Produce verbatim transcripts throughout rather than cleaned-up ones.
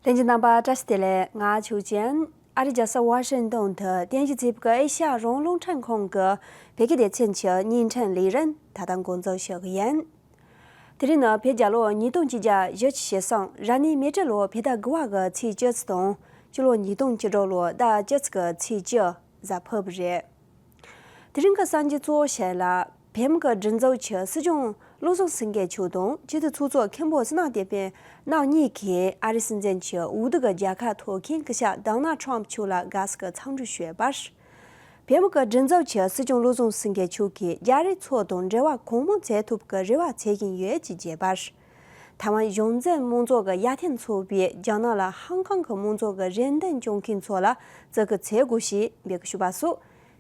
ལྷན་རྒྱས་རྣམ་པ་བཀྲ་ཤིས་བདེ་ལེགས། ང་ཆོས་ཅན། ཨ་རིའི་རྒྱལ་ས་ཝ་ཤིང་ཏོན་དུ་རྟེན་གཞི་བྱས་པའི་ཨེ་ཤ་ཡ་རང་དབང་རླུང་འཕྲིན་ཁང་གི་བོད་སྐད་སྡེ་ཚན་གྱི་བརྙན་འཕྲིན་ལས་རིམ་ད་ལྟ་འགོ་འཛུགས་ཞུ་གི་ཡིན། དེ་རིང་ནི་བོད་རྒྱལ་ལོ་ཉིས་སྟོང་ཆིག་བརྒྱ་བཞི་བཅུ་ཞེ་གསུམ་རབ་གནས་མེ་སྤྲེལ་ལོ་བོད་ཟླ་དགུ་བ་གི་ཚེས་བཅུ་དང་སྤྱི་ལོ་ཉིས་སྟོང་བཅུ་དྲུག་ལོ་ཟླ་བཅུ་གི་ཚེས་བཅུ་གཟའ་ཕུར་བུ་རེད། དེ་རིང་གི་གསར་འགྱུར་གཙོ་བོ་ཞིག་ལ། བོད་མི་གི་སྒྲིག་འཛུགས་ཀྱི་སྲིད་སྐྱོང་བློ་བཟང་སེང་གེ་མཆོག་དང་སྤྱི་འཐུས་ཚོགས་གཙོ་མཁན་པོ་བསོད་ནམས་བསྟན་འཕེལ་རྣམ་གཉིས་ཀྱིས་ཨ་རིའི་སྲིད་འཛིན་གྱི་འོས་བསྡུ་གི་རྒྱལ་ཁ་ཐོབ་མཁན་སྐུ་ཞབས་ཌོ་ནལ་ཊམ་མཆོག་ལ་དགའ་བསུ་གི་འཚམས་འདྲི་ཞུས་པར། བོད་མི་གི་སྒྲིག་འཛུགས་ཀྱི་སྲིད་སྐྱོང་བློ་བཟང་སེང་གེ་མཆོག་གིས་རྒྱ་རིགས་ཚོ་དང་འབྲེལ་བ་གང་མང་བྱེད་ཐུབ་ཀྱི་རེ་བ་བྱེད་བཞིན་ཡོད་ཅེས་བརྗོད་པར། ཐའེ་ཝན་གཞུང་འཛིན་དམངས་གཙོ་གི་ཡར་ཐོན་ཚོགས་པས་རྒྱ་ནག་ལ་ཧང་ཀང་གི་དམངས་གཙོ་གི་རེ་འདུན་བཅངས་མཁན་ཚོ་ལ་བརྩི་བཀུར་བྱེད་དགོས་ཞེས་འབོད་སྐུལ་ཞུས་པ་སོགས་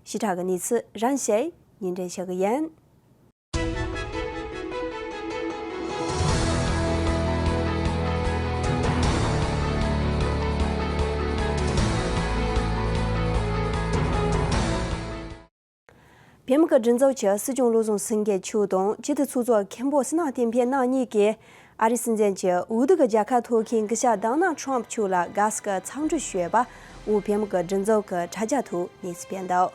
ཞིབ་ཕྲ་གི་གནས་ཚུལ་རིམ་བཞིན་སྙན་སྒྲོན་ཞུ་གི་ཡིན། བོད་མི་གི་སྒྲིག་འཛུགས་ཀྱི་སྲིད་སྐྱོང་བློ་བཟང་སེང་གེ་མཆོག་དང་སྤྱི་འཐུས་ཚོགས་གཙོ་མཁན་པོ་བསོད་ནམས་བསྟན་འཕེལ་རྣམ་གཉིས་ཀྱིས་ཨ་རིའི་སྲིད་འཛིན་གྱི་འོས་བསྡུ་གི་རྒྱལ་ཁ་ཐོབ་མཁན་སྐུ་ཞབས་ཌོ་ནལ་ཊམ་མཆོག་ལ་དགའ་བསུ་གི་འཚམས་འདྲི་ཞུས་པ་འོག་བོད་མི་གི་སྒྲིག་འཛུགས་ཀྱི་དྲ་རྒྱ་ཐོག་གནས་ཚུལ་སྤེལ་འདུག་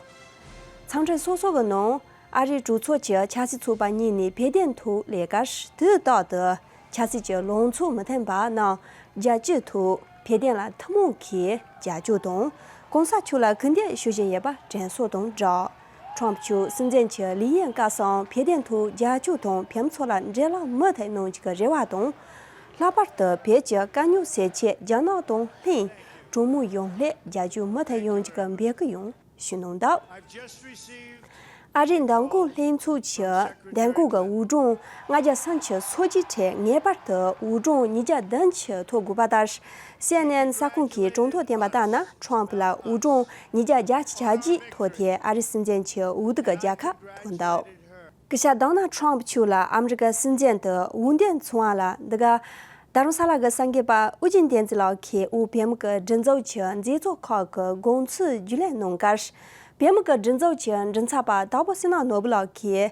འཚམས་འདྲི་སོ་སོ་གི་ནང་ཨ་རིའི་གྲོས་ཚོགས་ཀྱི་ཆབ་སྲིད་ཚོགས་པ་གཉིས་ནས་བོད་དོན་ཐོག་ལས་ཀར་དུས་རྟག་ཏུ་ཆབ་སྲིད་ཀྱི་ལངས་ཕྱོགས་མི་མཐུན་པ་རྣམས་རྒྱ་སྐྱོད་ཐོག་བོད་དོན་ལ་ཐུན་མོང་གིས་རྒྱབ་སྐྱོར་དང་གོང་ས་མཆོག་ལ་སྐུལ་འདེད་ཞུ་བཞིན་ཡོད་པ་དྲན་གསོ་དང་སྦྲགས། ཊམ་མཆོག་སྲིད་འཛིན་གྱི་ལས་ཡུན་སྐབས་སུའང་བོད་དོན་ཐོག་རྒྱབ་སྐྱོར་དང་བོད་མི་ཚོ་ལ་འབྲེལ་ལམ་མུ་མཐུད་གནང་རྒྱུ་གི་རེ་བ་དང་། ལྷག་པར་དུ་བོད་ཀྱི་དཀའ་རྙོག་སེལ་ཆེད་རྒྱ་ནག་དང་ལྷན་གྲོས་མོལ་ཡོང་སླད་རྒྱབ་སྐྱོར་མུ་མཐུད་ཡོང་རྒྱུ་གི་འབོད་སྐུལ་ཡང་ཞུས་གནང་འདུག་ཨ་རིའི་མདང་དགོང་ལྷན་ཚོགས་ཀྱི་མདང་དགོང་གི་འོས་གྲངས་ལྔ་བརྒྱ་སུམ་ཅུ་སོ་གཅིག་ཁྲོད་ངེས་པར་དུ་འོས་གྲངས་ཉིས་བརྒྱ་བདུན་ཅུ་ཐོབ་དགོས་པ་ལྟར། སི་ཨེན་ཨེན་གསར་ཁང་གིས་གྲངས་ཐོ་བསྟན་པ་ལྟར་ན། ཊམ་ཕུ་ལ་འོས་གྲངས་ཉིས་བརྒྱ་བརྒྱད་ཅུ་གྱ་གཅིག་ཐོབ་སྟེ་ཨ་རིའི་སྲིད་འཛིན་གྱི་འོས་བསྡུ་གི་རྒྱལ་ཁ་ཐོབ་འདུག་སྐུ་ཞབས་ཌོ་ནལ་ཊམ་མཆོག་ལ་ཨ་མི་རི་ཀའི་སྲིད་འཛིན་དུ་འོས་འདེམས་བྱུང་བ་ལ་འདི་ག་རྡ་རམ་ས་ལ་གི་གསར་འགོད་པ་ཨོ་རྒྱན་བསྟན་འཛིན་ལགས་ཀྱིས་འོག་བོད་མི་གི་སྒྲིག་འཛུགས་ཀྱི་མཛད་གཙོ་ཁག་གི་དགོངས་ཚུལ་བརྒྱུད་ལམ་གནང་སྐབས། བོད་མི་གི་སྒྲིག་འཛུགས་ཀྱི་མགྲིན་ཚབ་པ་དྭགས་པོ་བསོད་ནམས་ནོར་བུ་ལགས་ཀྱིས།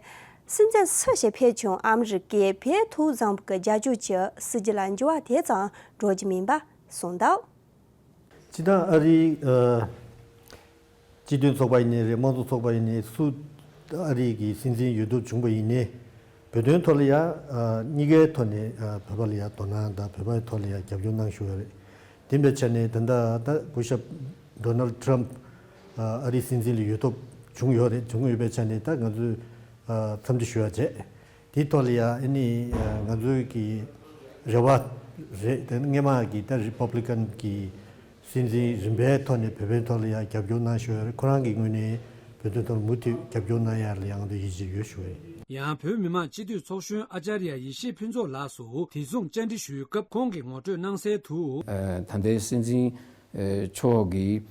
སྲིད་འཛིན་སུ་ཞིག་ཕེབས་ཀྱང་ཨ་མི་རི་ཀས་བོད་ཐོག་བཟུང་བའི་རྒྱབ་སྐྱོར་གྱི་སྲིད་ཇུས་ལ་འགྱུར་བ་དེ་ཙམ་འགྲོ་རྒྱུ་མིན་པ་གསུངས་འདུག་སྤྱིར་བཏང་ཨ་རིའི་ཨ། སྤྱི་མཐུན་ཚོགས་པ་ཡིན་ནའི་རེད། དམངས་གཙོ་ཚོགས་པ་ཡིན་ནའི་སུ་ཨ་རི་གི་སྲིད་འཛིན་འོས་བསྡུ་བྱུང་བ་ཡིན་ནའི་བོད་དོན་ཐོག་ལ་ཡ་ཨ་གཉིས་ཀའི་ཐོག་ནས་ཨ་བོད་པ་ལ་ཡ་དོ་སྣང་དང་བོད་པའི་ཐོག་ལ་ཡ་རྒྱབ་སྐྱོར་གནང་བཞུགས་ཡོད་རེད། དེ་འབད་བྱས་ནས་ད་ལྟ་ད་སྐུ་ཞབས་ཌོ་ནལ་ཊམ་ཨ་རིའི་སྲིད་འཛིན་ལ་འོས་ཐོབ་བྱུང་ཡོད་རེད། བྱུང་ཡོད་པའི་ཆ་ནས་ད་ང་ཚོས་ཨ་འཚམས་འདྲི་ཞུ་ཡ་བྱས། དེའི་ཐོག་ལ་ཡ་ཨ་ནི་ང་ཚོའི་གི་རེ་བ་རེད། དེ་སྔོན་མ་གི་ད་རི་པབ་ལི་ཀན་གི་སྲིད་འཛིན་རིམ་པའི་ཐོག་ནས་བོད་པའི་ཐོག་ལ་ཡ་རྒྱབ་སྐྱོར་གནང་བཞིན་ཡོད་རེད། ཁོ་རང་གི་ངོས་ནས་བོད་དོན་ཐོག་ལ་མུ་མཐུད་རྒྱབ་སྐྱོར་གནང་ཡ་ལ་ཡང་དུ་ཡིད་ཆེས་ཡོད་ཞུ་བ་རེད། ཡང་བོད་མི་མང་སྤྱི་འཐུས་ཚོགས་གཞོན་ཨ་ཅར་ཡ་ཡེ་ཤེས་ཕུན་ཚོགས་ལགས་སུ་དེ་མཚུངས་བཅར་འདྲི་ཞུས་སྐབས་ཁོང་གིས་ངོ་སྤྲོད་གནང་གསལ་དུ། ད་ལྟའི་སྲིད་འཛིན་མཆོག་གིས་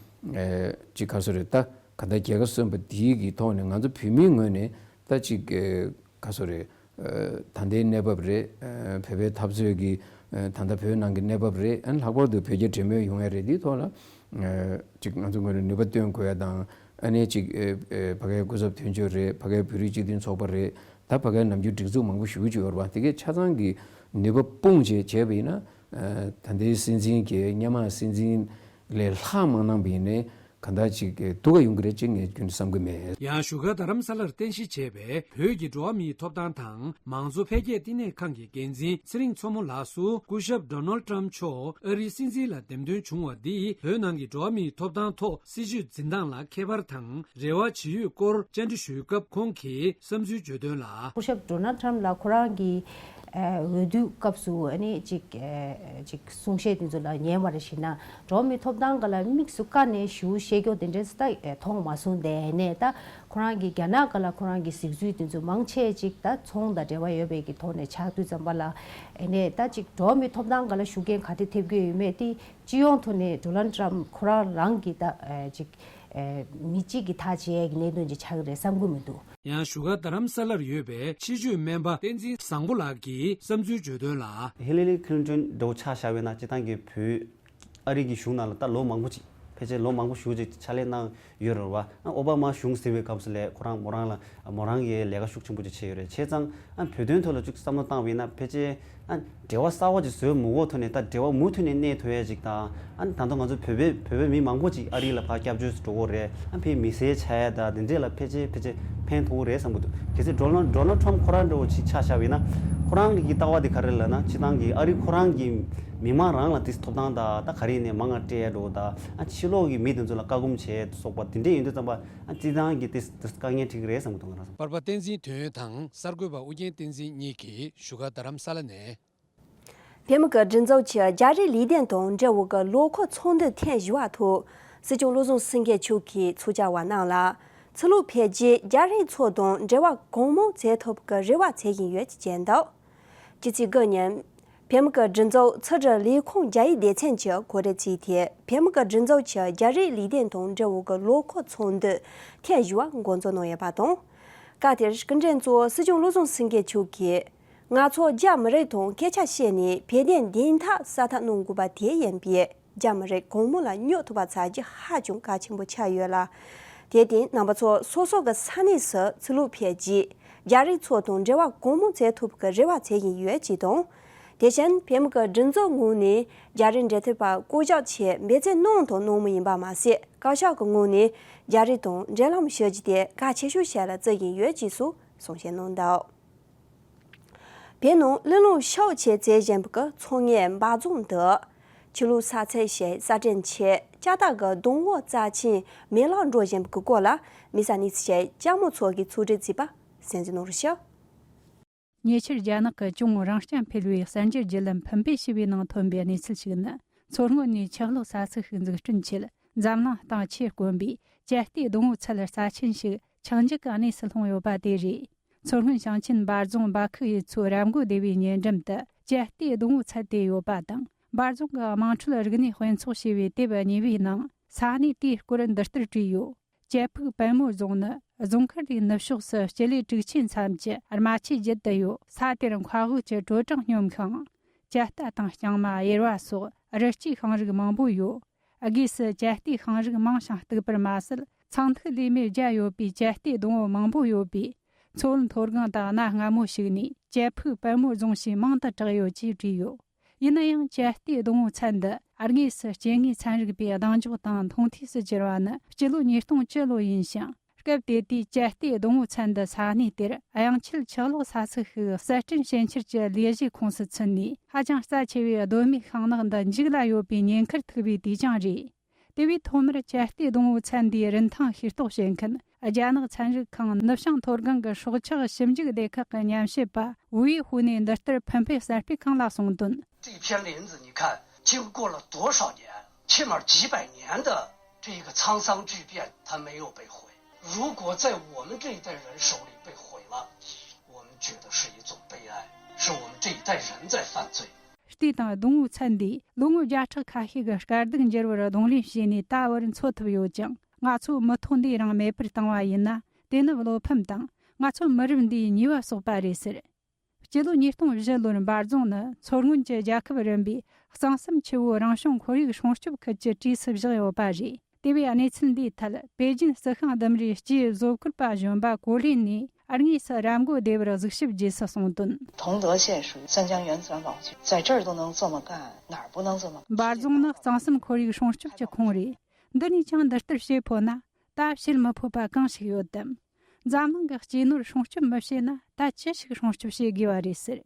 ཅིག་ག་སོ་རེད། ད་ག་ད་རྒྱལ་ཁབ་གསུམ་པ་འདིའི་གི་ཐོག་ནས་ང་ཚོ་བོད་མིའི་ངོས་ནས་ད་ཅིག་ག་སོ་རེད། ད་ལྟའི་གནས་བབ་རེད། བོད་པའི་འཐབ་རྩོད་ཀྱི་ད་ལྟ་བོད་ནང་གི་གནས་བབ་རེད། ཨ་ནི་ལྷག་པར་དུ་བོད་རྒྱ་འབྲེལ་མོལ་ཡོང་ཡ་རེད། འདིའི་ཐོག་ལ་ཅིག་ང་ཚོ་ངོས་ནས་ནུས་པ་བཏོན་དགོས་ཡ་དང་། ཨ་ནི་ཅིག་ཕ་གའི་སྐུ་ཚབ་དོན་གཅོད་རེད། ཕ་གའི་བོད་རིགས་སྤྱི་མཐུན་ཚོགས་པ་རེད། ད་ཕ་གའི་ནམ་རྒྱུན་སྒྲིག་འཛུགས་མང་པོ་ཞེ་པོ་ཅིག་ཡོད་རེད་པ། དེ་གའི་ཆ་ཚང་གི་ནུས་པ་སྤུངས་བྱས་བྱས་པ་ཡིན་ན། ད་ལྟའི་སྲིད་འཛིན་གྱིས་སྔོན་མ་སྲིད་འཛིན་ལས་ལྷག་མ་གནང་བ་ཡིན་ནའི། ག་འདྲ་ཅིག་སྡུག་ག་ཡོང་གི་རེད་ཅེས་ངས་རྒྱུན་བསམ་གྱི་མེད། ཡང་བཞུགས་སྒར་རྡ་རམ་ས་ལར་རྟེན་གཞི་བྱས་པའི་བོད་ཀྱི་འགྲོ་བ་མིའི་ཐོབ་ཐང་དང་མང་གཙོ་འཕེལ་རྒྱས་བསྟི་གནས་ཁང་གི་འགན་འཛིན་ཚེ་རིང་མཚོ་མོ་ལགས་སུ། སྐུ་ཞབས་ཌོ་ནལ་ཊམ་མཆོག་ཨ་རིའི་སྲིད་འཛིན་ལ་འདེམས་ཐོན་བྱུང་བ་འདིས་བོད་ནང་གི་འགྲོ་བ་མིའི་ཐོབ་ཐང་ཐོག་སྲིད་བྱུས་འཛིན་སྟངས་ལ་ཁྱད་པར་དང་རེ་བ་ཇི་ཡོད་སྐོར་བཅར་འདྲི་ཞུས་སྐབས་ཁོང་གིས་བསམ་ཚུལ་བརྗོད་དོན་ལ། སྐུ་ཞབས་ཌོ་ནལ་ཊམ་ལགས་ཁོ་རང་གི་ཨ་འོས་བསྡུ་སྐབས་སུ་ཨ་ནི་ཅིག་ཨ་ཅིག་གསུང་བཤད་དེ་ཚོ་ལ་ཉན་པར་གཞིགས་ན། འགྲོ་བ་མིའི་ཐོབ་ཐང་སྒང་ལ་དམིགས་སུ་བཀར་ནས་ཞུ་བཤད་རྒྱུ་དེ་འདྲ་ད་མཐོང་མ་སོང་། དེ་ནས་ད་ཁོ་རང་གིས་རྒྱ་ནག་སྒང་ལ་ཁོ་རང་གི་གཟིགས་ཚུལ་དེ་ཚོ་མང་ཆེ་ཅིག་ད་ཚོང་དང་འབྲེལ་བ་ཡོད་པའི་གི་ཐོག་ནས་ཆགས་དུས་ཙམ་པ་ལ། ཨ་ནས་ད་ཅིག་འགྲོ་བ་མིའི་ཐོབ་ཐང་སྒང་ལ་ཤུགས་རྐྱེན་ག་དེ་ཐེབས་ཀྱི་ཡོད་མེད་དེ་སྤྱི་ཡོངས་ཐོག་ནས་ཌོ་ནལ་ཊམ་ཁོ་རང་རང་གི་ད་ཅིག་མི་གཅིག་གིས་ཐག་བཅད་ཡས་ཀྱི་གནད་དོན་ཅིག་ཆགས་ཀྱི་རེད་བསམ་གྱི་མི་འདུག། ཡང་བཞུགས་སྒར་རྡ་རམ་ས་ལར་ཡོད་པའི་ཕྱི་སྤྱོད་སྨན་པ་བསྟན་འཛིན་བཟང་པོ་ལགས་ཀྱིས་བསམ་ཚུལ་བརྗོད་དོན་ལ། ཧི་ལི་ལི་ཁི་ལིན་ཊོན་འདྲ་བོ་ཆ་བཞག་པ་ཡིན་ན་སྤྱིར་བཏང་གི་བོད་ཨ་རི་གི་གཞུང་ནང་ལ་ད་ལོ་མང་པོ་ཅིག་ ཕལ་ཆེར་ལོ་མང་པོ་ཞེ་ཅིག་ཕྱག་ལས་གནང་ཡོད་རེད་བ། ཨ་ཨོ་བྷ་མ་གཞུང་ཟིན་པའི་སྐབས་སུ་ལས་ཁོ་རང་མོ་རང་ལ་མོ་རང་གིས་ལས་ཀ་ཤུགས་ཆེན་པོ་ཅིག་བྱས་ཡོད་རེད། བྱས་ཙང་ཨ་བོད་དོན་ཐོག་ལ་ཅིག་བསམ་བློ་བཏང་བ་ཡིན་ན་ཕལ་ཆེར་ཨ་འབྲེལ་བ་གསར་བ་ཅིག་བཟོས་མི་དགོས་ཐོག་ནས་ད་འབྲེལ་བ་མུ་མཐུད་ནས་གནས་ཐུབ་ཡ་ཅིག་དང་། ཨ་ད་དུང་ང་ཚོ་བོད་པའི་བོད་པའི་མི་མང་པོ་ཅིག་ཨ་རི་ལ་ཕར་སྐྱབས་བཅོལ་འགྲོ་གི་རེད། ཨ་ཕའི་མི་སེར་ཆགས་ཡ་ད་དེ་འདྲས་ལ་ཕལ་ཆེར་ཕལ་ཆེར་ཕན་ཐོགས་རེད་བསམ་གི་འདུག་གལ་སྲིད་ཌོ་ནལ་ཌོ་ནལ་ཊམ་ཁོ་རང་འདྲ་བོ་ཅིག་ཆ་བཞག་པ་ཡིན་ན་ཁོ་རང་གི་ལྟ་བ་དེ་ག་རེ་ལབ་ན། སྤྱིར་བཏང་གི་ཨ་རི་ཁོ་རང་གི་མི་མང་རང་ལ་དེ་ཐོབ་ཐང་དང་ད་ག་རེ་ནས་མང་ང་སྤྲད་ཡ་འགྲོ་དང་། ཨ་ཕྱི་ལོགས་ཀྱི་མི་དེ་ཚོ་ལ་བཀག་སྡོམ་བྱས་སོགས་པ་དེ་འདྲས་ཡིན་དུས་ཙམ་པ་ཨ་སྤྱིར་བཏང་གི་དེ་དེ་དཀའ་ངལ་འཕྲད་ཀྱི་རེད་བསམ་གི་འདུག་ང་རང་ཚོ། པར་པ་བསྟན་འཛིན་དོན་ཡོད་དང་གསར་འགོད་པ་ཨུ་རྒྱན་བསྟན་འཛིན་གཉིས་ཀྱིས་བཞུགས་སྒར་རྡ་རམ་ས་ལ་ནས། བོད་མི་གི་སྒྲིག་འཛུགས་ཀྱི་རྒྱ་རིགས་ལས་དོན་དང་འབྲེལ་བའི་གི་ལོ་འཁོར་ཚོགས་འདུ་ཐེངས་བཞི་པ་ཐོག་སྲིད་སྐྱོང་བློ་བཟང་སེང་གེ་མཆོག་གིས་ཚོགས་བཅར་བ་རྣམས་ལ་ཚུར་ལོག་ཕེབས་རྗེས་རྒྱ་རིགས་ཚོ་དང་འབྲེལ་བ་གང་མང་བྱེད་ཐུབ་ཀྱི་རེ་བ་བྱེད་བཞིན་ཡོད་ཅེས་བརྗོད་འདུག་སྤྱི་ཚེས་དགུ་ཉིན་བོད་མི་གི་སྒྲིག་འཛུགས་ཚོགས་སྒྲིག་ལས་ཁུངས་རྒྱ་ཡིག་སྡེ་ཚན་གྱི་གོ་སྒྲིག་བྱས་ཏེ་བོད་མི་གི་སྒྲིག་འཛུགས་ཀྱི་རྒྱ་རིགས་ལས་དོན་དང་འབྲེལ་བའི་གི་ལོ་འཁོར་ཚོགས་འདུ་ཐེངས་བཞི་པ་འགོ་འཛུགས་གནང་ཡོད་པ་དང་། སྐབས་དེར་སྐུ་མགྲོན་གཙོ་བོ་སྲིད་སྐྱོང་བློ་བཟང་སེང་གེ་མཆོག་གིས། ང་ཚོ་རྒྱ་མི་རིགས་དང་སྐད་ཆ་བཤད་ནས་བོད་དོན་བདེན་མཐའ་གསལ་ཐག་གནང་དགོས་པ་དེ་ཡིན་པས་རྒྱ་མི་རིགས་གང་མང་ལ་སྙོབ་ཐུབ་པ་བྱ་རྒྱུ་ཧ་ཅང་གལ་ཆེན་པོ་ཆགས་ཡོད་ལ། དེར་བརྟེན་རྣམ་པ་ཚོ་སོ་སོ་གི་ས་གནས་སུ་ཚུར་ལོག་ཕེབས་རྗེས་རྒྱ་རིགས་ཚོ་དང་འབྲེལ་བ་གང་མང་བྱེད་ཐུབ་ཀྱི་རེ་བ་བྱེད་བཞིན་ཡོད་ཅེས་དང་། དེ་བཞིན་བོད་མི་གི་སྒྲིག་འཛུགས་ངོས་ནས་རྒྱ་རིགས་འབྲེལ་མཐུད་པ་བསྐོ་གཞག་ཆེད་འབད་བརྩོན་གནང་དང་གནང་མུས་ཡིན་པ་མ་ཟད། བཀའ་ཤག་གི་ངོས་ནས་རྒྱ་རིགས་དང་འབྲེལ་ལམ་ཞུ་རྒྱུ་དེ་གལ་ཆེ་ཤོས་ཤིག་ལ་བརྩི་བཞིན་ཡོད་ཅེས་སོགས་གསུང་བཤད་གནང་འདུག་བོད་ནང་གླེང་སློང་ཤུགས་ཆེ་བྱེད་བཞིན་པའི་ཚོང་གཉེར་འབའ་རྫོང་དུ་ཆོས་ལུགས་ས་ཚིགས་ཤིག་གསར་སྐྲུན་ཆེད་ལྕགས་རྟ་གི་སྡོང་བོ་རྩ་ཆེན་མེ་ལོང་འགྲོ་བཞིན་པའི་སྐོར་ལ་མི་ས་གནས་ཚུལ་ཞིབ་ཅག་མོ་ཚོགས་ཀྱིས་ཚོགས་སྒྲིག་བྱས་པ་གསན་གཟིགས་གནང་རོགས་ཞུ། ཉེ་ཆར་རྒྱ་ནག་གི་ཅུང་རང་རྐྱ་འཕེར་བའི་གསར་འགྱུར་བརྒྱུད་ལམ་ཕུན་སྦེ་ཞི་བའི་ནང་ཐོན་པའི་གནས་ཚུལ་ཞིག་ནི། མཚོ་སྔོན་ནས་ཆུ་གློག་ས་ཚིགས་ཤིག་འཛུགས་སྐྲུན་ཆེད་འཛམ་གླིང་སྟེང་ཆེས་དཀོན་པའི་ཅན་སྟེ་སྡོང་བོའི་ཚལ་རྩ་ཆེན་ཞིག་ཆག་འཇིག་གི་གནས་སུ་ལྷུང་ཡོད་པ་དེ་རེད། མཚོ་སྔོན་ཞིང་ཆེན་འབའ་རྫོང་འབའ་ཁུག་ཡུལ་ཚོའི་རབ་མགོ་སྡེ་བའི་ཉེ་འགྲམ་དུ་ཅན་སྟེ་སྡོང་བོའི་ཚལ་དེ་ཡོད་པ་དང་། འབའ་རྫོང་གི་དམངས་ཁྲོད་རིག་གནས་དཔེ་ཚོགས་ཞེས་པའི་དེབ་གཉིས་པའི་ནང་ས་གནས་དེའི་སྐོར་འདི་ལྟར་བྲིས་ཡོད། ཅ་ཕག་པད་མོ་རྫོང་ནི་རྫོང་མཁར་དེའི་ནུབ་ཕྱོགས་སུ་སྤྱི་ལེ་དྲུག་ཅུའི་མཚམས་ཀྱི་རྨ་ཆུའི་རྒྱུད་དུ་ཡོད། ས་དེར་མཁའ་དབུགས་ཀྱི་དྲོ་གྲང་སྙོམས་ཤིང་། ཇ་རྟ་དང་རྐྱང་མ། གཡེར་བ་སོགས་རི་སྐྱེས་ཤིང་རིགས་མང་པོ་ཡོད། སྒོས་སུ་ཇ་རྟའི་ཤིང་རིགས་མང་ཞིང་སྟུག་པར་མ་ཟད། ཚངས་ཐིག་ལས་མེར་བརྒྱ་ཡོད་པའི་ཅན་སྟེ་སྡོང་བོ་མང་པོ་ཡོད་པས། མཚོ་བོད་མཐོ་སྒང་དང་གནའ་སྔ་མོ་ཞིག་ནས་ཅ་ཕག་པད་མོ་རྫོང་ཞེས་མིང་དུ་གྲགས་ཡོད་ཅེས་བྲིས་ཡོད། ཡིན་ན་ཡང་ཅན་སྟེ་སྡོང་བོའི་ཚལ་འདི་དངོས་སུ་སྐྱེ་དངོས་ཚན་རིག་པའི་གདེང་འཇོག་དང་མཐོང་ཐོས་སུ་གྱུར་བ་ནི་སྤྱི་ལོ་ཉིས་སྟོང་བཅུ་ལོ་ཡིན་ཞིང་། སྐབས་དེ་དུས་ཅན་སྟེ་སྡོང་བོའི་ཚལ་འདི་ས་གནས་དེར་དབྱང་ཆུ་ཆུ་གློག་ས་ཚིགས་ཤིག་གསར་སྐྲུན་བྱེད་འཆར་གྱི་ལས་གཞིའི་ཁོངས་སུ་ཚུད་ནས། ཧ་ཅང་རྩ་ཆེ་བའི་གདོད་མའི་ཤིང་ནགས་འདི་མཇུག་ལ་ཡོད་པའི་ཉེན་ཁར་ཐུག་པའི་དུས་ཀྱང་རེད། དེ་བས་ཐོག་མར་ཅན་སྟེ་སྡོང་བོའི་ཚལ་འདིའི་རིན་ཐང་ཤེས་རྟོགས་བྱེད་མཁན་རྒྱ་ནག་ཚན་རིག་ཁང་ནུབ་བྱང་མཐོ་སྒང་གི་སྲོག་ཆགས་ཞིབ་འཇུག་སྡེ་ཁག་གི་ཉམས་ཞིབ་པ་ཝུའུ་ཧུ་ནས་འདི་ལྟར་ཕུན་སྦེ་གསར་སྤེལ་ཁང་ལ་གསུངས་དོན། 这一片林子，你看，经过了多少年，起码几百年的这一个沧桑巨变，它没有被毁。如果在我们这一代人手里被毁了，我们觉得是一种悲哀，是我们这一代人在犯罪。 སྟེ་དང་སྡོང་བོའི་ཚལ་འདིས་ལོ་ངོ་བརྒྱ་ཕྲག་ཁ་ཤས་ཀྱི་དཀའ་སྡུག་འགྱུར་བར་གདོང་ལེན་བྱས་ནས་ད་བར་འཚོ་ཐུབ་ཡོད་ཀྱང་། ང་ཚོ་མི་ཐོག་འདིས་རང་མེད་པར་བཏང་བ་ཡིན་ན། དེ་ནི་བློ་ཕམ་དང་། ང་ཚོ་མི་རབས་འདིའི་ཉེས་པ་བསགས་པ་རེད་ཟེར། སྤྱི་ལོ་ཉིས་སྟོང་བཞི་ལོར་འབའ་རྫོང་ནི་མཚོ་སྔོན་གྱི་རྒྱལ་ཁབ་རིམ་པའི་གཙང་གསུམ་ཆུ་བོའི་རང་བྱུང་ཁོར་ཡུག་སྲུང་སྐྱོབ་ཁུལ་གྱི་གྲས་སུ་བཞག་ཡོད་པ་རེད། དེ་བས་གནས་ཚུལ་འདིའི་ཐད་པེ་ཅིན་རྩི་ཤིང་ལྡུམ་རའི་སྤྱིའི་བཟོ་བཀོད་པ་གཞོན་པ་གོ་ལིན་ནས་དངོས་སུ་རབ་མགོ་སྡེ་བར་གཟིགས་ཞིབ་རྗེས་སུ་གསུངས་དོན། 同德县属于三江源自然保护区，在这儿都能这么干，哪儿不能这么干？ འབའ་རྫོང་ནི་གཙང་གསུམ་ཁོར་ཡུག་སྲུང་སྐྱོབ་ཀྱི་ཁོངས་རེད། འདི་ནས་ཀྱང་འདི་ལྟར་བྱེད་ཕོད་ན་ད་བྱེད་མི་ཕོད་པ་གང་ཞིག་ཡོད་དམ། འཛམ་གླིང་གི་གཅེས་ནོར་སྲུང་སྐྱོབ་མི་བྱེད་ན་ད་ཅི་ཞིག་སྲུང་སྐྱོབ་བྱེད་དགོས་པ་རེད་ཟེར།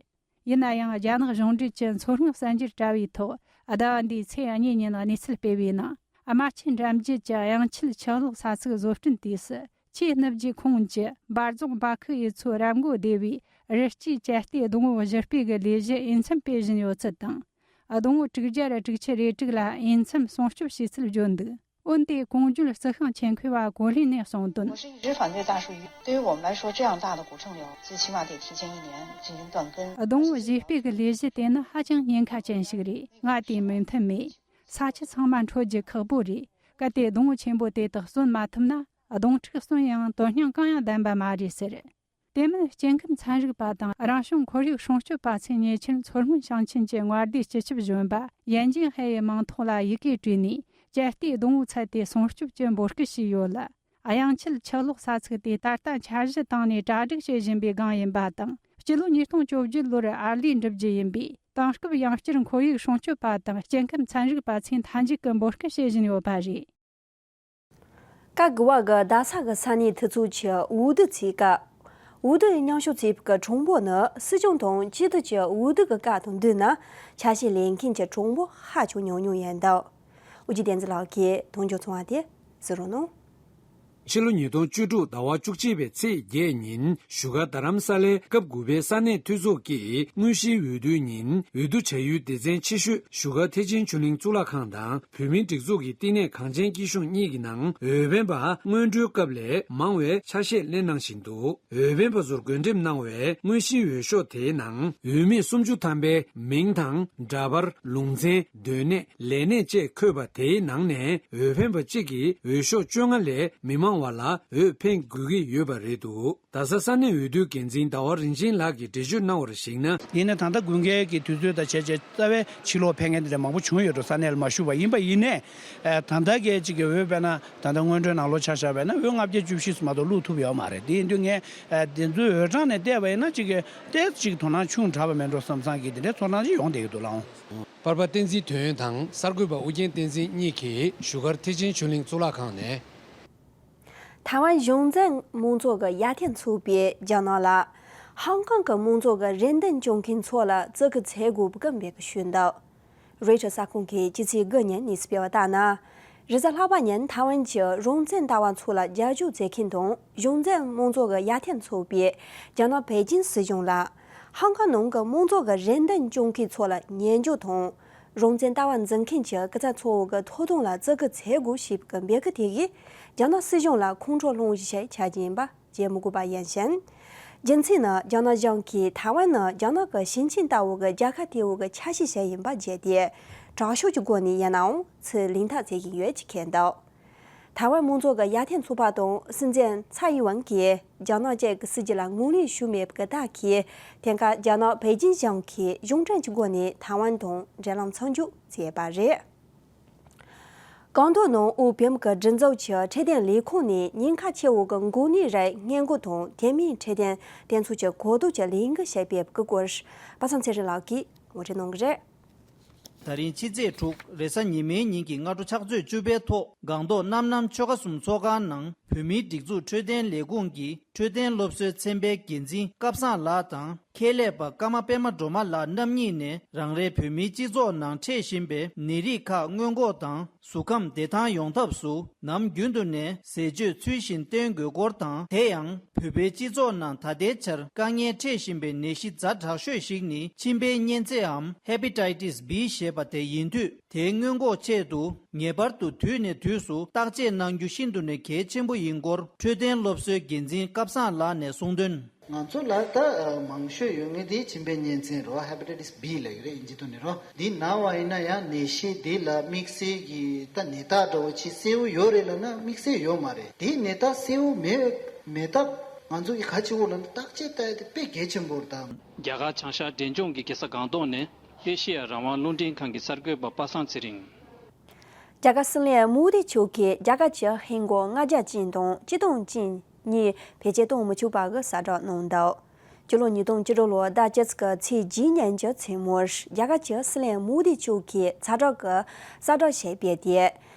ཡིན་ན་ཡང་རྒྱ་ནག་གཞུང་འབྲེལ་གྱི་མཚོ་སྔོན་གསར་འགྱུར་དྲ་བའི་ཐོག་ཟླ་བ་འདིའི་ཚེས་གཉིས་ཉིན་གནས་ཚུལ་སྤེལ་བའི་ནང་། རྨ་ཆུ་འགྲམ་རྒྱུད་ཀྱི་དབྱང་ཆུ་ཆུ་གློག་ས་ཚིགས་བཟོ་སྐྲུན་དུས་སུ་ཆུའི་སྣུབས་ཀྱི་ཁོངས་ཀྱི་འབའ་རྫོང་འབའ་ཁུག་ཡུལ་ཚོའི་རབ་མགོ་སྡེ་བའི་རི་སྐྱེས་ཅན་སྟེ་སྡོང་བོ་གཞི་སྤོས་ཀྱི་ལས་གཞི་འོས་འཚམ་སྤེལ་བཞིན་ཡོད་ཚུལ་དང་། སྡོང་བོ་དྲུག་བརྒྱ་དྲུག་ཅུ་རེ་དྲུག་ལ་འོས་འཚམ་སྲུང་སྐྱོབ་བྱས་ཚུལ་བརྗོད་འདུག་འོན་ཏེ་གོང་བརྗོད་རྩི་ཤིང་ཆེད་མཁས་པ་གོ་ལིན་ནས་གསུངས་དོན། 我是一直反对大树移，对于我们来说，这样大的古镇流，最起码得提前一年进行断根。 སྡོང་བོ་གཞི་སྤོས་ཀྱི་ལས་གཞི་དེ་ནི་ཧ་ཅང་ཉེན་ཁ་ཅན་ཞིག་རེད། ང་དེའི་མོས་མཐུན་མེད། ས་ཆུ་ཚང་མ་འཕྲོད་རྒྱུ་ཁག་པོ་རེད། གལ་ཏེ་སྡོང་བོ་ཆེན་པོ་དེ་དག་གསོན་མ་ཐུབ་ན། སྡོང་ཕྲུག་གསོན་ཡང་དོན་སྙིང་གང་ཡང་ལྡན་པ་མ་རེད་ཟེར། དེ་མིན་སྐྱེ་ཁམས་ཚན་རིག་པ་དང་རང་བྱུང་ཁོར་ཡུག་སྲུང་སྐྱོབ་པ་ཚོས་ཉེ་ཆར་མཚོ་སྔོན་ཞིང་ཆེན་གྱི་མངའ་སྡེའི་སྤྱི་ཁྱབ་གཞོན་པ་ཡན་ཅིན་ཧའེ་ཡི་མིང་ཐོག་ལ་ཡི་གེ་བྲིས་ནས་ སྤྱད་ལྟའི་སྡོང་བོ་ཚད་དེ་སྲུང་སྐྱོབ་ཀྱི་འབོད་སྐུལ་བྱས་ཡོད་ལ། གཡང་ཆད་ཆུ་གློག་ས་ཚིགས་དེ་ད་ལྟ་འཆར་གཞི་བཏང་ནས་གྲ་སྒྲིག་བྱེད་བཞིན་པའི་སྒང་ཡིན་པ་དང་། སྤྱི་ལོ་ཉིས་སྟོང་བཅོ་བརྒྱད་ལོར་ཨར་ལས་འགྲུབ་རྒྱུ་ཡིན་པས། དེང་སྐབས་ཡང་བསྐྱར་ཁོར་ཡུག་སྲུང་སྐྱོབ་པ་དང་སྐྱེ་ཁམས་ཚན་རིག་པ་ཚོས་མཐའ་མཇུག་གི་འབོད་སྐུལ་བྱེད་བཞིན་ཡོད་པ་རེད། བཀའ་བསྒོ་བ་གི་རྡ་ས་གི་ས་གནས་འཐུས་ཚོགས་ཀྱི་འོས་བསྡུ་ཚོགས་སྐབས། འོས་བསྡུ་མཉམ་ཞུགས་བྱེད་པའི་གྲངས་འབོར་ནི་སྲིད་སྐྱོང་དང་སྤྱི་འཐུས་ཀྱི་འོས་བསྡུ་གི་སྐབས་དང་བསྡུར་ན་ཆ་ཤས་ལེན་མཁན་གྱི་གྲངས་འབོར་ཧ་ཅང་ཉུང་ཉུང་ཡིན་འདུག། ཨོ་རྒྱན་བསྟན་འཛིན་ལགས་ཀྱིས་དོན་འཁྱོལ་ཚོང་བ་དེ་གཟིགས་རོགས་གནང་། ཕྱི་ལོ་ཉིས་སྟོང་བཅུ་དྲུག་ཟླ་བ་བཅུ་གཅིག་པའི་ཚེས་བརྒྱད་ཉིན་བཞུགས་སྒར་རྡ་རམ་ས་ལའི་སྐབས་དགུ་པའི་ས་གནས་འཐུས་ཚོགས་ཀྱི་དངོས་གཞིའི་འོས་བསྡུའི་ཉིན། འོས་བསྡུ་བྱ་ཡུལ་སྡེ་ཚན་ཆེ་ཤོས་བཞུགས་སྒར་ཐེག་ཆེན་ཆོས་གླིང་གཙུག་ལག་ཁང་དང་བོད་མིའི་སྒྲིག་འཛུགས་ཀྱི་བསྟི་གནས་གངས་ཅན་སྐྱིད་གཤོངས་གཉིས་ཀྱི་ནང་འོས་འཕེན་པ་སྔོན་འགྲོའི་སྐབས་ལས་མང་བའི་ཆ་ཤས་ལེན་གནང་བཞིན་འདུག། འོས་འཕེན་པ་ཚོར་བགོ་འགྲེམས་གནང་བའི་དངོས་གཞིའི་འོས་ཤོག་དེའི་ནང་འོས་མི་སུམ་ཅུ་ཐམ་པའི་མིང་དང་འདྲ་པར། ལུང་ཚན། སྡོད་གནས། ལས་གནས་བཅས་འཁོད་པ་དེའི་ནང་ནས་འོས་འཕེན་པ་གཅིག་གིས་འོས་ཤོག་བཅོ་ལྔ་ལས་མི་མང་བ་ལ་འོས་འཕེན་དགོས་ཀྱི་ཡོད་པ་རེད་འདུག། རྡ་ས་ས་གནས་འོས་བསྡུའི་འགན་འཛིན་ཟླ་བ་རིན་ཆེན་ལགས་ཀྱིས་འགྲེལ་བརྗོད་གནང་བར་གཞིགས་ན། ཡིན་ན་ད་ལྟ་དགུན་ཁའི་གི་དུས་ཚོད་དང་བྱས་རྗེས་རྩ་བའི་ཕྱིར་ལོག་ཕེབས་མཁན་དེ་འདྲ་མང་པོ་བྱུང་ཡོད་འགྲོ། ས་གནས་ལ་མ་ཞུགས་པ་ཡིན་པ་ཡིན་ནའི། ཨ། ད་ལྟ་གའི་གཅིག་གི་འོས་དཔེར་ན་ད་ལྟ་སྔོན་འགྲོའི་ནང་ལོགས་ཆ་བཞག་པ་ཡིན་ན་འོས་ལྔ་བརྒྱ་བཅུ་བཞི་སུ་མ་གཏོགས་བླུགས་ཐུབ་ཡོད་མ་རེད། དེ་ཡིན་དུས་ངས། ཨ། དེ་ཚོའི་འོས་གྲངས་ནས་བལྟས་པ་ཡིན་ན་གཅིག་གི་ཏོག་ཙམ་གཅིག་དོ་སྣང་ཆུང་དྲགས་པ་མེད་འགྲོ་བསམ་བསམ་གྱི་དེ་འདྲའི་ཚོར་སྣང་ཞིག་ཡོང་བསྡད་ཀྱི་འདུག་ལགས། པར་པ་བསྟན་འཛིན་དོན་ཡོད་དང་གསར་འགོད་པ་ཨུ་རྒྱན་བསྟན་འཛིན་གཉིས་ཀྱིས་བཞུགས་སྒར་ཐེག་ཆེན་ཆོས་གླིང་གཙུག་ལག་ཁང་ནས། ཐའེ་ཝན་གཞུང་འཛིན་མང་ཚོགས་ཀྱི་ཡར་ཐོན་ཚོགས་པས་རྒྱ་ནག་ལ་ཧང་ཀོང་གི་མང་ཚོགས་ཀྱི་རེ་འདུན་བཅོལ་མཁན་ཚོ་ལ་བཙན་སྐུལ་བྱེད་དགོས་པའི་འབོད་སྐུལ་ཞུས་འདུག། རོའི་ཊར་གསར་ཁང་གིས་ཕྱི་ཚེས་དགུ་ཉིན་གནས་ཚུལ་སྤེལ་བ་ལྟར་ན། རེས་གཟའ་ལྷག་པ་ཉིན་ཐའེ་ཝན་གྱི་རང་བཙན་ལྟ་བ་ཚོ་ལ་རྒྱབ་སྐྱོར་བྱེད་མཁན་དང་གཞུང་འཛིན་མང་ཚོགས་ཀྱི་ཡར་ཐོན་ཚོགས་པས་རྒྱ་ནག་པེ་ཅིན་སྲིད་གཞུང་ལ། ཧང་ཀོང་ནང་གི་མང་ཚོགས་ཀྱི་རེ་འདུན་བཅོལ་མཁན་ཚོ་ལ་ཉེས་འགྱུར་དང་། རང་བཙན་ལྟ་བ་འཛིན་མཁན་གྱི་སྐུ་ཚབ་ཚོགས་པ་གི་ཐོབ་ཐང་ལ་བརྩི་བཀུར་བྱེད་དགོས་ཞེས་པའི་འབོད་སྐུལ་དེ་གིས་རྒྱ་ནག་སྲིད་གཞུང་ལ་ཁོང་ཁྲོ་སློང་གཞི་ཞིག་ཆགས་ཀྱི་ཡིན་པ་བརྗེད་མི་དགོས་པ་ཡིན་ཞིང་། རྒྱུ་མཚན་ནི་རྒྱ་ནག་གཞུང་གིས་ཐའེ་ཝན་ནི་རྒྱ་ནག་གི་ཞིང་ཆེན་ལྟ་བུ་གི་རྒྱལ་ཁབ་དེའུ་གི་ཆ་ཤས་ཤིག་ཡིན་པ་བརྗོད་དེ། དྲག་ཤུགས་ཀྱི་སྒོ་ནས་ཡིན་ནའང་ཚུར་ལེན་ཐབས་བྱེད་ཀྱི་ཡོད་ཅེས་བཀོད་འདུག། ཐའེ་ཝན་མང་ཚོགས་ཀྱི་ཡར་ཐོན་ཚོགས་པ་དང་སྲིད་འཛིན་ཚའེ་ཡིན་ཝན་གྱིས་རྒྱ་ནག་བཅས་ཀྱི་སྲིད་ཇུས་ལ་ངོས་ལེན་ཞུས་མེད་པའི་རྟགས་ཀྱིས། དེང་སྐབས་རྒྱ་ནག་པེ་ཅིན་གཞུང་གིས་གཞུང་འབྲེལ་གྱི་སྒོ་ནས་ཐའེ་ཝན་དང་འབྲེལ་ལམ་མཚམས་འཇོག་བྱས་པ་རེད། ཀན་ལྷོ་ནང་ཨོ་པི་ཡམ་གྱི་སྒྲིག་འཛུགས་ཀྱི་འཕྲོད་བསྟེན་ལས་ཁུངས་ནས་ཉེན་ཁ་ཆེ་བོ་གི་འགོ་ནད་རིགས་སྔོན་འགོག་དང་དེ་མིན་འཕྲོད་བསྟེན་དེ་ཚོ་གི་གོ་རྟོགས་ཀྱི་ལས་འགུལ་ཞིག་སྤེལ་བའི་སྐོར། པ་སངས་ཚེ་རིང་ལགས་ཀྱིས་ངོ་སྤྲོད་གནང་གི་རེད། ད་རིང་ཕྱི་ཚེས་དྲུག་རེས་གཟའ་ཉི་མའི་ཉིན་གྱི་སྔ་དྲོ་ཕྱག་ཚོད་བཅུ་པའི་ཐོག་སྒང་ཏོག་རྣམ་རྣམ་ཆོལ་ཁ་གསུམ་ཚོགས་ཁང་ནང་བོད་མིའི་སྒྲིག་འཛུགས་འཕྲོད་བསྟེན་ལས་ཁུངས་ཀྱི་འཕྲོད་བསྟེན་སློབ་གསོའི་ཚན་པའི་འགན་འཛིན་སྐལ་བཟང་ལགས་དང་། ཁྱད་ལས་པ་ཀརྨ་པད་མ་སྒྲོལ་མ་ལགས་རྣམ་གཉིས་ནས་རང་རེའི་བོད་མིའི་སྤྱི་ཚོགས་ནང་འཕྲད་བཞིན་པའི་ནད་རིགས་ཁག་སྔོན་འགོག་དང་གཟུགས་ཁམས་བདེ་ཐང་ཡོང་ཐབས་སུ་ནམ་རྒྱུན་དུ་ནས་ཟས་སྤྱོད་ཚུལ་བཞིན་བསྟེན་དགོས་སྐོར་དང་། དེ་ཡང་བོད་པའི་སྤྱི་ཚོགས་ནང་ད་ལྟའི་ཆར་དཀའ་ངལ་འཕྲད་བཞིན་པའི་ནད་གཞི་ཛ་དྲག་ཤོས་ཤིག་ནི་མཆིན་པའི་གཉན་ཚད་འམ་Hepatitis B ཞེས་པ་དེ་ཡིན་དུས། དེའི་སྔོན་འགོག་ཆེད་དུ་ངེས་པར་དུ་དུས་ནས་དུས་སུ་བརྟག་དཔྱད་གནང་རྒྱུ་ཤིན་ཏུ་ནས་གལ་ཆེན་པོ་ཡིན་སྐོར་འཕྲོད་བསྟེན་སློབ་གསོའི་འགན་འཛིན་སྐལ་བཟང་ལགས་ནས་གསུངས་དོན། ང་ཚོ་ལ་ད་མང་ཤོས་ཡོད་ངེས་དེ་མཆིན་པའི་གཉན་ཚད་རོ། Hepatitis B ལབ་ཀྱི་རེད་ཨིན་ཇི་ཐོག་ནས་རོ། འདི་ན་བ་ཡིན་ན་ཡང་ནད་གཞི་འདི་ལ་དམིགས་བསལ་གྱི་ད་ནད་རྟགས་འདྲ་བོ་ཅིག་གསལ་བོ་ཡོད་རེད་ལབ་ན་དམིགས་བསལ་ཡོད་མ་རེད། དེ་ནད་རྟགས་གསལ་བོ་མེད་མེད་སྟབས་ང་ཚོ་གི་ག་ཅི་བོ་ལབ་ན་བརྟག་དཔྱད་ལྟ་ཡ་དེ་དཔེ་གལ་ཆེན་པོ་རེད་ད། རྒྱ་གར་བྱང་ཤར་འབྲས་ལྗོངས་ཀྱི་རྒྱལ་ས་སྒང་ཏོག་ནས་ཨེ་ཤེ་ཡ་རང་དབང་རླུང་འཕྲིན་ཁང་གི་གསར་འགོད་པ་པ་སངས་ཚེ་རིང་། རྒྱ་གར་སྲིད་བློན་མོ་དི་མཆོག་གིས་རྒྱ་གར་གྱི་ཧིན་སྒོར་ལྔ་བརྒྱ་ཅན་དང་སྤྱི་སྟོང་ཅན་གཉིས་བེད་སྤྱོད་གཏོང་མི་ཆོག་པ་གི་གསལ་བསྒྲགས་གནང་འདུག། སྤྱི་ལོ་ཉིས་སྟོང་བཅུ་དྲུག་ལོའི་ཟླ་བཅུ་ཚེས་ཉིན་གྱི་མཚན་མོར་རྒྱ་གར་གྱི་སྲིད་བློན་མོ་དི་མཆོག་གིས་ཚ་དྲོད་ཀྱི་གསལ་བསྒྲགས་ཤིག་སྤེལ་ཏེ།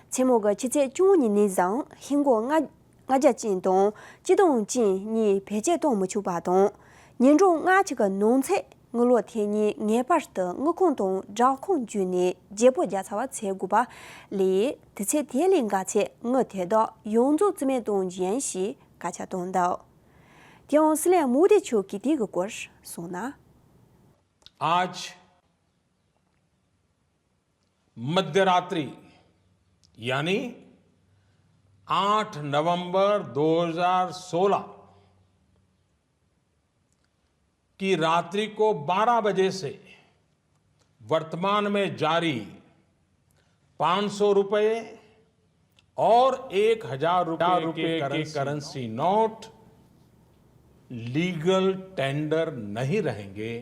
མཚན་མོ་གི་ཆུ་ཚོད་བཅུ་གཉིས་ནས་བཟུང་ཧིན་སྒོར་ལྔ་ལྔ་བརྒྱ་ཅན་དང་སྤྱི་སྟོང་ཅན་གཉིས་བེད་སྤྱོད་གཏོང་མི་ཆོག་པ་དང་། ཉིན་གྲངས་ལྔ་གཅིག་གི་ནང་ཚུད་དངུལ་ལོར་ཐེངས་གཉིས་ངེས་པར་དུ་དངུལ་ཁང་དང་སྦྲག་ཁང་བརྒྱུད་ནས་བརྗེ་པོ་རྒྱག་ཚར་བ་བྱེད་དགོས་པ་ལས། དུས་ཚོད་དེ་ལས་འགའ་ཚེ་དངུལ་དེ་དག་ཡོངས་རྫོགས་རྩིས་མེད་གཏོང་རྒྱུ་ཡིན་ཞེས་སྐད་ཆ་བཏོན་འདུག། དེ་ཡང་སྲིད་བློན་མོ་དི་མཆོག་གིས་དེ་གི་སྐོར་གསུངས་ན། आज मध्य रात्रि यानी आठ नवंबर दो हज़ार सोलह की रात्रि को बारह बजे से वर्तमान में जारी पाँच सौ रुपये और एक हज़ार रुपये के करेंसी नोट लीगल टेंडर नहीं रहेंगे।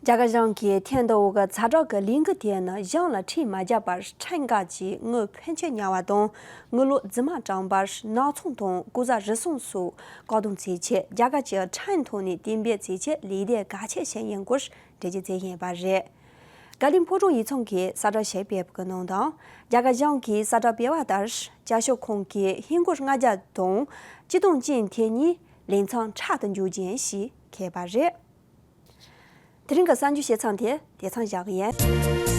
རྒྱ་གར་གཞུང་གིས་ཐེངས་འདི་འོག་གི་ཚ་དྲོད་ཀྱི་ལས་འགུལ་དེ་ནི་གཞུང་ལ་ཁྲལ་མ་བརྒྱབ་པར་ཁྲིམས་འགལ་གྱིས་དངུལ་ཕོན་ཆེ་ཉར་བ་དང་། དངུལ་ལོར་རྫུན་མ་བཀྲམ་པར་ནག་ཚོང་དང་ལྐོག་ཟ་རུལ་སུངས་སོགས་བཀག་སྡོམ་བྱེད་ཆེད། རྒྱ་གར་གྱི་ཁྲིམས་ཐོག་ནས་གཏན་འབེབས་བྱེད་ཆེད་ལས་དོན་གལ་ཆེ་ཞིག་ཡིན་སྐོར་འགྲེལ་བརྗོད་བྱས་ཡོད་པ་རེད། དགའ་ལྡན་ཕོ་བྲང་ཡིག་ཚང་གིས་གསལ་བསྒྲགས་ཤིག་སྤེལ་བའི་ནང་དུ། རྒྱ་གར་གཞུང་གིས་གསལ་བསྒྲགས་སྤེལ་བ་ལྟར། བྱ་སྤྱོད་ཁང་གིས་ཧིན་སྒོར་ལྔ་བརྒྱ་དང་བཅུ་སྟོང་ཅན་དེ་གཉིས་ལས་མཚམས་ཁྲལ་དུ་འཇུག་རྒྱུ་ཞིག་འཁོད་པ་རེད། དེ་རིང་གི་གསར་འགྱུར་བཤད་མཚམས་དེ་དེ་ཙམ་བཞག་གི་ཡིན།